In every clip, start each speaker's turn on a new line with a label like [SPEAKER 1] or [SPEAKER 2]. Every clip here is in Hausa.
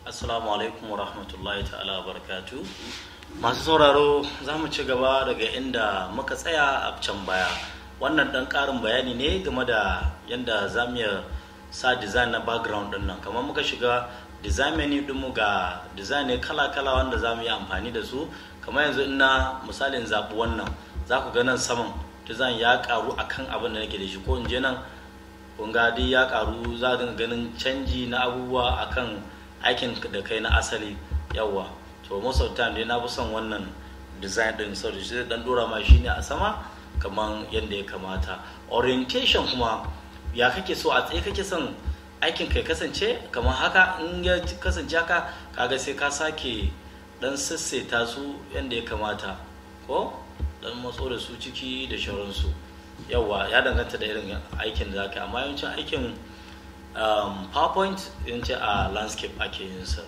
[SPEAKER 1] Assalamu alaikum wa rahmatullahi ta'ala wa barakatu. Masu sauraro, za mu ci gaba daga inda muka tsaya a can baya. Wannan ɗan ƙarin bayani ne game da yadda za mu iya sa design na background ɗin nan. Kamar muka shiga design menu ɗinmu, ga design ne kala-kala wanda za mu yi amfani da su. Kamar yanzu ina misalin zaɓi wannan, za ku ga nan saman design ya ƙaru akan abin da nake da shi, ko in je nan, kun ga duk ya ƙaru. Za a dinga ganin canji na abubuwa akan aikin da kai na asali. Yawa, to most of the time dai na fi son wannan design din, saboda shi zai dan dora ma shi ne a sama kamar yadda ya kamata. Orientation kuma, ya kake so, a tsaye kake son aikin kai kasance kamar haka? In ya kasance haka, kaga sai ka sake dan sassaita su yadda ya kamata, ko dan matso da su ciki da shauransu. Yawa, ya danganta da irin aikin da zaka yi, amma yawancin aikin PowerPoint yawanci a landscape ake yin sa.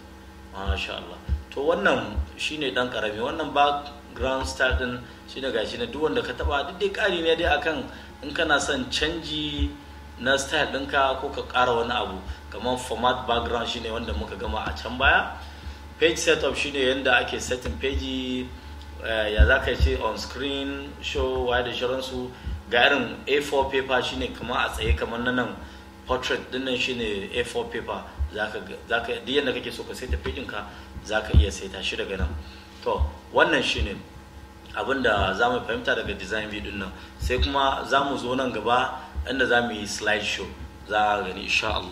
[SPEAKER 1] Masha Allah. To wannan shine dan karami wannan background style din. Shine gashi na duk wanda ka taba, duk dai kari ne dai akan in kana son canji na style ɗinka ko ka ƙara wani abu. Kamar format background shine wanda muka gama a can baya. Page setup shine yanda ake setting page, ya za ka ce on screen show, waye da shauransu. Ga irin A4 paper, shine kamar a tsaye, kamar na nan portrait dinnan shine A4 paper. Zaka duk yanda kake so ka saita page ka, zaka iya saita shi daga nan. To wannan shine abinda za mu fahimta daga design view din nan. Sai kuma za mu zo nan gaba inda za mu yi slide show, za a gani insha Allah.